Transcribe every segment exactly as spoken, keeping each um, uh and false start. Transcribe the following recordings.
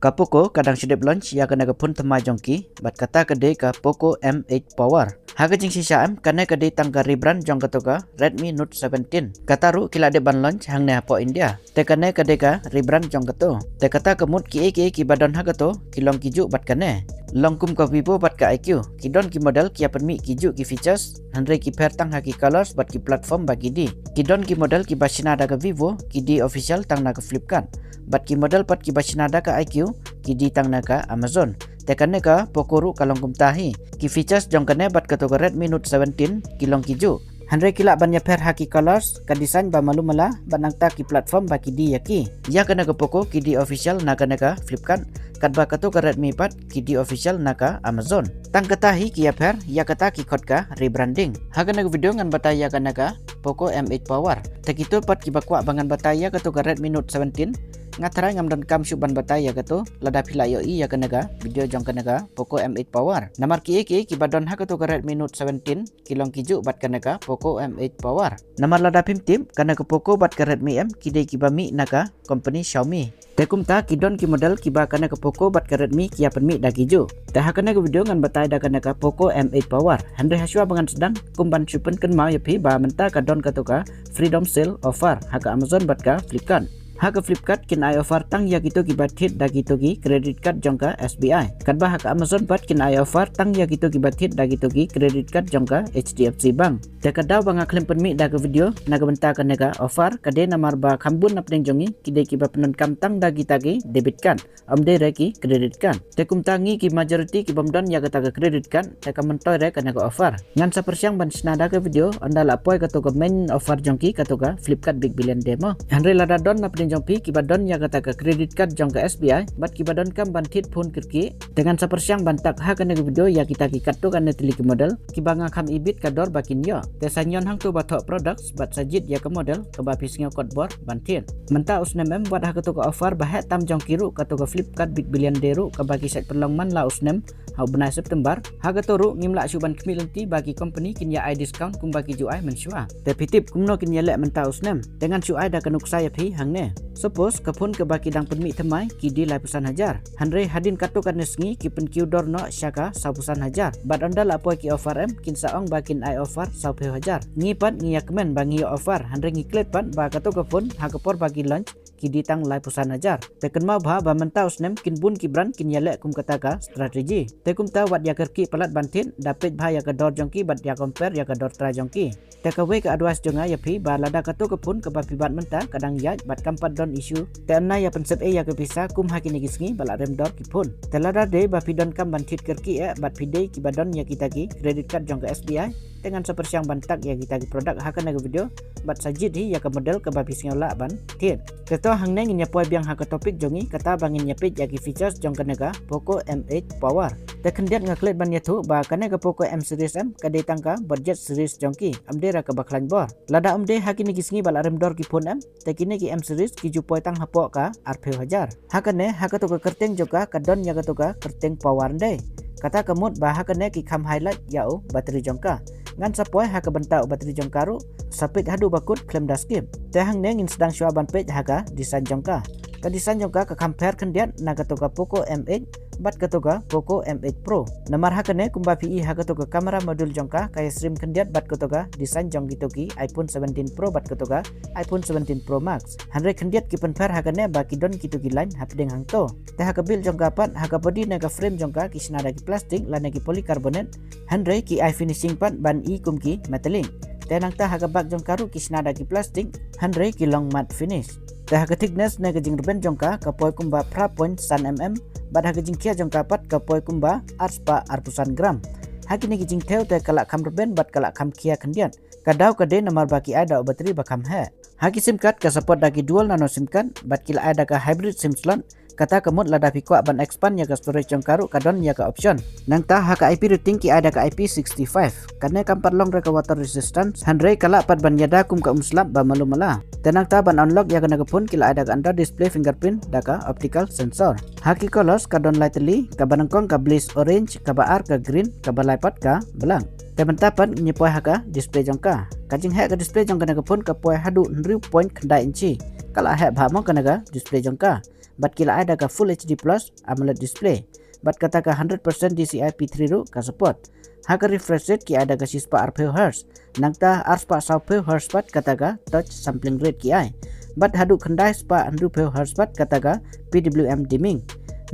Ka Poco ka dang shu dep launch ïa kane ka phone thymmai jong ki, bad kata ka dei ka Poco M eight Power. Ha ka jingshisha em, kane ka dei tang ka rebrand jong kato ka Redmi Note seventeen. Kata ruh ki la dep ban launch hangne hapoh India. Te kane ka dei ka rebrand jong kato. Te kata ka mut kiei kiei kiba don ha kato ki long ki juh bad kane. Long kum ka Vivo bad ka I Q, ki don ki model ki ïa pynmih ki juh ki features, hynrei ki pher tang ha ki colors bad ki platform ba ki die. Ki don ki model kiba shna da ka Vivo, ki die official tang na ka Flipkart. Bad ki model pat kiba shna da ka I Q, ki die tang na ka Amazon. Te kane ka Poco ruh ka long kumta hi. Ki features jong kane bad kato ka Redmi Note seventeen ki long ki juh. Hynrei ki lah ban ïapher ha ki colors, ka design ba malu mala, bad nangta ki platform ba ki die ïa ki. Ïa kane ka Poco ki die official na kane ka Flipkart, katba kato ka Redmi pat ki die official na ka Amazon. Tang kata hi ki ïapher, ïa kata ki khot ka rebranding. Ha kane ka video ngan batai ïa kane ka Poco M eight Power. Te kito pat kiba kwah ba ngan batai ïa kato ka Redmi Note seventeen, nga tharai ngam donkam shuh ban batai ïa kato, lada phi la ïohi ïa kane ka video jong kane ka Poco M eight Power. Namar kiei kiei kiba don ha kato ka Redmi Note seventeen ki long ki juh bad kane ka Poco M eight Power. Namar lada phim tip, kane ka Poco bad ka Redmi em ki dei kiba mih na ka company Xiaomi. Te kumta ki don ki model kiba kane ka Poco bad ka Redmi ki ïa pynmih da ki juh. Te ha kane ka video ngan batai da kane ka Poco M eight Power. Hynrei hashwa ba ngan sdang, kum ban shu pynkynmaw ïa phi ba mynta ka don kato ka Freedom Sale Offer ha ka Amazon bad ka Flipkart. Ha ka Flipkart kin ai offer tang ïa kito kiba thied da kito ki credit card jong ka S B I. Katba ha ka Amazon pat kin ai offer tang ïa kito kiba thied da kito ki credit card jong ka H D F C Bank. Te ka daw ba nga khlem pynmih da ka video na ka bynta kane ka offer ka dei namar ba kham bun napdeng jong ngi ki dei kiba pyndonkam tang da kita ki debit card, ym dei re ki credit card. Te kumta ngi ki majority ki bym don ïa kata ka credit card, te ka myntoi re kane ka offer. Ngan sa pyrshang ban shna da ka video ynda la poi kato ka main offer jong ki, kato ka Flipkart Big Billion Day mo. Hynrei lada don napdeng jong phi kiba don ïa kata ka credit card jong ka S B I bad kiba donkam ban thied phone kyrkieh, te ngan sa pyrshang ban tag ha kane ka video ïa kita ki katto katne tylli ki model kiba nga kham ibit ka dor ba kin ïoh. Te sa ñion hangto ba thoh products bad sa jied ïa ka model kaba phi sngew kot bor ban thied. Mynta u snem em, wat ha kato ka offer ba heh tam jong ki ruh, kato ka Flipkart Big Billion Day ruh kaba ki shait pynlong man la u snem ha u bnai September. Ha kato ruh ngim lah shuh ban khmih lynti ba ki company kin ïa ai discount kumba ki ju ai mynshuwa. Te phi tip kumno kin ïaleh mynta u snem? Te ngan shu ai da ka nuksa ïa phi hangne. Suppose ka phone kaba ki dang pynmih thymmai ki die laiphew san hajar. Hynrei hadien katto katne sngi ki pynkiew dor noh sha ka sawphew san hajar. Bad ynda la poi ki offer em, kin sa ong ba kin ai offer sawphew hajar. Ngi pat ngi ïa kmen ba ngi ïoh offer, hynrei ngi klet pat ba kato ka phone ha ka por ba ki launch ki die tang laiphew san hajar. Te kynmaw bha ba mynta u snem kin bun ki brand kin ïaleh kum kata ka strategy. Te kumta wat ïa kyrkieh palat ban thied, da peit bha ïa ka dor jong ki bad ïa compare ïa ka dor trai jong ki. Te kawei ka advice jong nga ïa phi ba lada kato ka phone kaba phi bat mynta ka dang ïaid bad kam pat don issue, te ym na ïa pynsep ei ïa ka pisa kum ha kine ki sngi ba la rem dor ki phone. Te lada dei ba phi donkam ban thied kyrkieh eh bad phi dei kiba don ïa kita ki credit card jong ka S B I, te ngan sa pyrshang ban tag ïa kita ki product ha kane ka video bad sa jied hi ïa ka model kaba phi sngew lah ban thied. Te to hangne ngin ïa poi biang ha ka topic jong ngi, kata ba ngin ïa peit ïa ki features jong kane ka Poco M eight Power. Te khyndiat nga klet ban ïathuh ba kane ka Poco M series em ka dei tang ka budget series jong ki, ym dei re kaba khlaiñ bor. Lada ym dei ha kine ki sngi ba la rem dor ki phone em, te kine ki M series ki ju poi tang hapoh ka arphew hajar. Ha kane, ha kato ka kyrteng jong ka ka don ïa kato ka kyrteng power ndei. Kata ka mut ba ha kane ki kham highlight ïa u battery jong ka. Ngan sa poi ha ka bynta u battery jong ka ruh, sa peit haduh ba kut khlem da skip. Te hangne ngin sdang shuwa ban peit ha ka design jong ka. Ka design jong ka ka kham pher khyndiat na kato ka Poco M eight bad kato ka Poco M eight Pro. Namar ha kane kumba phi i ha kato ka camera module jong ka ka ïasyriem khyndiat bad kato ka design jong kito ki iPhone seventeen Pro bad kato ka iPhone seventeen Pro Max. Hynrei khyndiat ki pynpher ha kane ba ki don kito ki line hapdeng hangto. Te ha ka build jong ka pat, ha ka body ne ka frame jong ka ki shna da ki plastic lane ki polycarbonate, hynrei ki ai finishing pat ban i kum ki metallic. Te nangta ha ka back jong ka ruh ki shna da ki plastic, hynrei ki long matte finish. Te ha ka thickness ne ka jingrben jong ka ka poi kumba phra point san mm, bad ha ka jingkhia jong ka pat ka poi kumba arspah arphew san gram. Ha kine ki jingthew te ka la kham rben bad ka la kham khia khyndiat. Ka daw ka dei namar ba ki ai da u battery ba kham heh. Ha ki sim card ka support da ki dual nano sim card bad ki la ai da ka hybrid sim slot. Kata ka mut lada phi kwah ban expand ïa ka storage jong ka ruh ka don ïa ka option. Nangta ha ka I P rating ki ai da ka I P sixty-five. Kane kam pat long re ka water resistance, hynrei ka lah pat ban ïada kum ka umslap ba malu mala. Te nangta ban unlock ïa kane ka phone ki la ai da ka under display fingerprint da ka optical sensor. Ha ki colors ka don lai tylli, kaba nyngkong ka blaze orange, kaba ar ka green, kaba lai pat ka black. Te mynta pat ngin poi ha ka display jong ka. Ka jingheh ka display jong kane ka phone ka poi haduh hynriew point khyndai inchi. Ka la heh bha mo kane ka display jong ka. bad ki la ai da ka Full H D Plus AMOLED display. Bad kata ka hundred percent D C I P three ruh ka support. Ha ka refresh rate ki ai da ka shispah arphew hertz. Nangta arspah sawphew hertz pat kata ka touch sampling rate ki ai. Bad haduh khyndai spah hynriewphew hertz pat kata ka P W M dimming.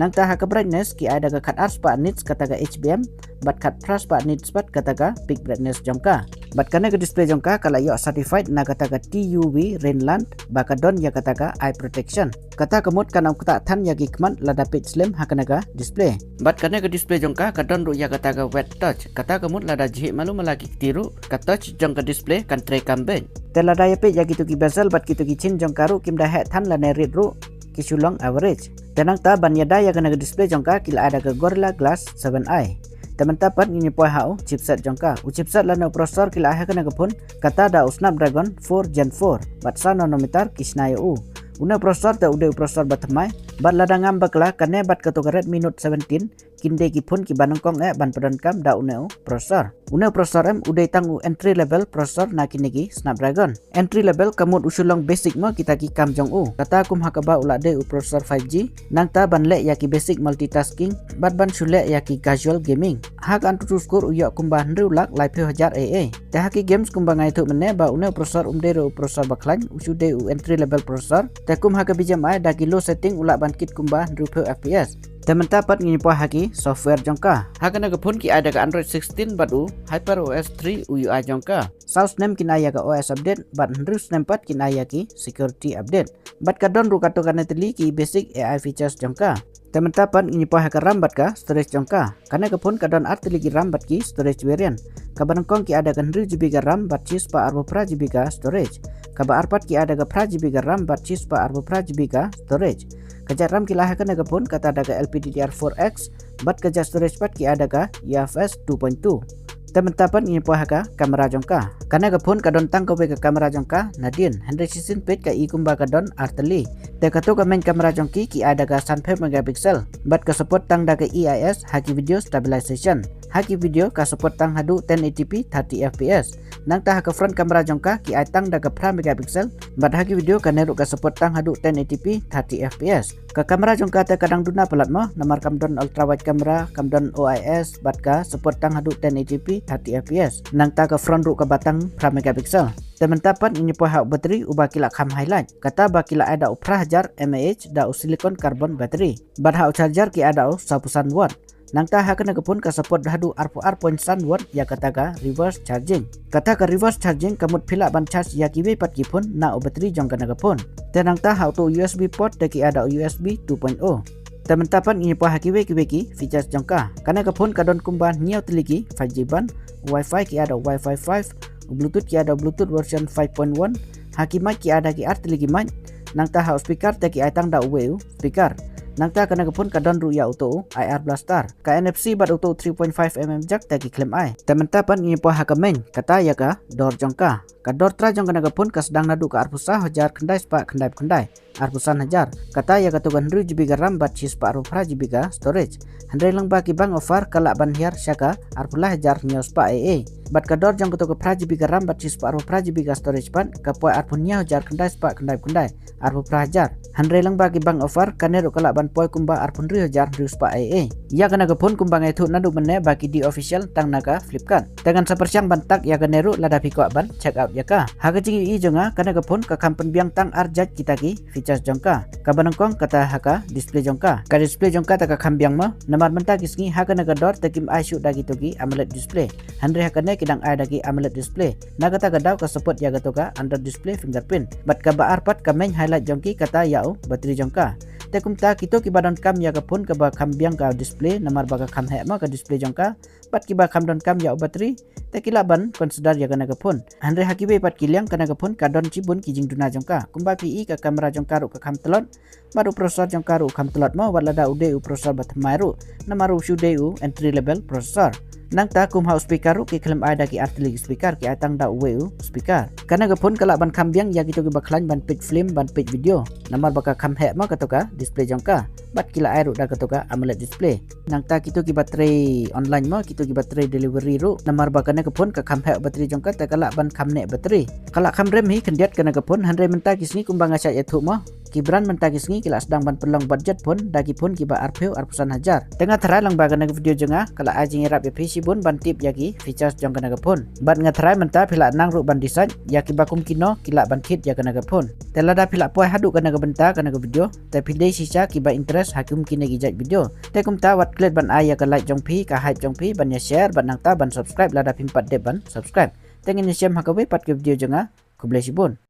Nangta ha ka brightness ki ai da ka khat arspah nits kata ka H B M, bad khat phra spah nits pat kata ka peak brightness jong ka. Bad kane ka display jong ka ka la ïoh certified na kata ka T U V Rheinland ba ka don ïa kata ka eye protection. Kata ka mut kan ym ktah than ïa ki khmat lada peit slem ha kane ka display. Bad kane ka display jong ka ka don ruh ïa kata ka wet touch. Kata ka mut lada jhieh malu mala ki kti ruh, ka touch jong ka display kan trei kam beit. Te lada ïa peit ïa kito ki bezel bad kito ki chin jong ka ruh kim da heh than lane rit ruh, ki shu long average. Te nangta ban ïada ïa kane ka display jong ka ki la ai da ka Gorilla Glass seven i. Te mynta pat ngin ïa poi ha u chipset jong ka. U chipset lane u processor ki la ai ha kane ka phone, kata da u Snapdragon four Gen four bad saw nanometer ki shna ïa u. Une u processor te u dei u processor ba thymmai, bad lada ngam bakla kane bad kato ka Redmi Note seventeen kin dei ki phone kiba nyngkong eh ban pyndonkam da une u processor. Une u processor em u dei tang u entry level processor na kine ki Snapdragon. Entry level ka mut u shu long basic mo kita ki kam jong u. Kata kum ha kaba u la dei u processor five G, nangta ban leh ïa ki basic multitasking bad ban shu leh ïa ki casual gaming. Ha ka AnTuTu score u ïoh kumba hynriew lak laiphew hajar A A. Te ha ki games kumba nga ïathuh mynne ba une u processor um dei ruh u processor ba khlaiñ, u shu dei u entry level processor. Te kum ha ka B G M I da ki low setting u lah ban kit kumba hynriewphew F P S. Te mynta pat ngin ïa poi ha ki software jong ka. Ha kane ka phone ki ai da ka Android sixteen bad u HyperOS three u U I jong ka. Saw snem kin ai ïa ka O S update bad hynriew snem pat kin ai ïa ki security update. Bad ka don ruh kato kane tylli ki basic A I features jong ka. Te mynta pat ngin ïa poi ha ka RAM bad ka storage jong ka. Kane ka phone ka don ar tylli ki RAM bad ki storage variant. Kaba nyngkong ki ai da ka hynriew G B ka RAM bad shispah arphew phra G B ka storage. Kaba ar pat ki ai da ka phra G B ka RAM bad shispah arphew phra G B ka storage. Ka jait RAM ki la ai ha kane ka phone kata da ka L P D D R four X, bad ka jait storage pat ki ai da ka U F S two point two. Te mynta pat ngin ïa poi ha ka camera jong ka. Kane ka phone ka don tang kawei ka camera jong ka nadien, hynrei shisien peit ka i kumba ka don ar tylli. Te kato ka main camera jong ki ki ai da ka sanphew megapixel bad ka support tang da ka E I S ha ki video stabilization. Ha ki video ka support tang haduh ten eighty P thirty F P S. Nangta ha ka front camera jong ka ki ai tang da ka phra megapixel bad ha ki video kane ruh ka support tang haduh ten eighty P thirty F P S. Ka camera jong ka te ka dang duna palat mo, namar kam don ultra wide camera, kam don O I S bad ka support tang haduh ten eighty P thirty F P S. Nangta ka front ruh kaba tang phra megapixel. Te mynta pat ngin ïa poi ha u battery uba ki la kham highlight. Kata ba ki la ai da u phra hajar mAh da u silicon carbon battery. Bad ha u charger ki ai da u sawphew san watt. Nangta ha kane ka phone ka support haduh arphew ar point san watt ïa kata ka reverse charging. Kata ka reverse charging ka mut phi lah ban charge ïa kiwei pat ki phone na u battery jong kane ka phone. Te nangta ha uto u U S B port te ki ai da u U S B two point oh. Te mynta pat ngin ïa poi ha kiwei kiwei ki features jong ka. Kane ka phone ka don kumba hynñiew tylli ki five G band, Wi-Fi ki ai da u Wi-Fi five, u Bluetooth ki ai da u Bluetooth version five point one, ha ki mic ki ai da ki ar tylli ki mic, nangta ha u speaker te ki ai tang da uwei u speaker. Nangta kane ka phone ka don ruh ïa uto u I R blaster. Ka N F C bad uto u three point five mm jack te ki khlem ai. Te mynta pat ngin ïa poi ha ka main, kata ïa ka dor jong ka. Ka dor trai jong kane ka phone ka sdang naduh ka arphew saw hajar khyndai spah khyndai phew khyndai, arphew san hajar. Kata ïa kato ka hynriew G B ka RAM bad shispah arphew phra G B ka storage. Hynrei lyngba ki bank offer ka lah ban hiar sha ka arphew lai hajar hynñiew spah A A. Bad ka dor jong kato ka phra G B ka RAM bad shispah arphew phra G B ka storage pat ka poi arphew hynñiew hajar khyndai spah khyndai phew khyndai, arphew phra hajar. Hynrei lyngba ki bank offer kane ruh ka lah ban poi kumba arphew hynriew hajar hynriew spah A A. Ïa kane ka phone kumba nga ïathuh naduh mynne ba ki de-official tang na ka Flipkart. Te ngan sa pyrshang ban tag ïa kane ruh lada phi kwah ban check out ïa ka. Ha ka jingïohi jong nga kane ka phone ka kham pynbiang tang ar jait kita ki features jong ka. Kaba nyngkong kata ha ka display jong ka. Ka display jong ka te ka kham biang mo, namar mynta ki sngi ha kane ka dor te kim ai shuh da kito ki AMOLED display. Hynrei ha kane ki dang ai da ki AMOLED display. Na kata ka daw ka support ïa kato ka under display fingerprint. Bad kaba ar pat ka main highlight jong ki kata ïa u battery jong ka. Te kumta kito kiba donkam ïa ka phone kaba kham biang ka display namar ba ka kham heh mo ka display jong ka. Bad kiba kham donkam ïa u battery, te ki lah ban consider ïa kane ka phone. Hynrei ha kiwei pat ki liang kane ka phone ka don shibun ki jingduna jong ka. Kumba phi i ka camera jong ka ruh ka kham tlot, bad u processor jong ka ruh u kham tlot mo, wat lada u dei u processor ba thymmai ruh. Namar u shu dei u entry level processor. Nangta kum ha u speaker ruh ki khlem ai da ki artylli ki speaker, ki ai tang da uwei u speaker. Kane ka phone ka lah ban kham biang ïa kito kiba khlaiñ ban peit film, ban peit video. Namar ba ka kham heh mo kato ka display jong ka. Bad ki la ai ruh da kato ka AMOLED display. Nangta kito kiba trei online mo, kito kiba trei delivery ruh. Namar ba kane ka phone ka kham heh battery jong ka, te ka lah ban kham neh battery. Ka lah kham rem hi khyndiat kane ka phone, hynrei mynta ki sngi kumba nga shah ïathuh mo, ki brand mynta ki sngi ki la sdang ban pynlong budget phone da ki phone kiba arphew arphew san hajar. Te nga tharai lang ba kane ka video jong nga ka la ai jingïarap ïa phi shibun ban tip ïa ki features jong kane ka phone. Bad nga tharai mynta phi la nang ruh ban decide ïa kiba kum kino ki lah ban thied ïa kane ka phone. Te lada phi la poi haduh kane ka bynta kane ka video, te phi dei shisha kiba interest ha kum kine ki jait video. Te kumta wat klet ban ai ïa ka like jong phi, ka hype jong phi, ban ïa share, bad nangta ban subscribe lada phim pat dep ban subscribe. Te ngin ïa shem ha kawei pat ka video jong nga. Khublei shibun.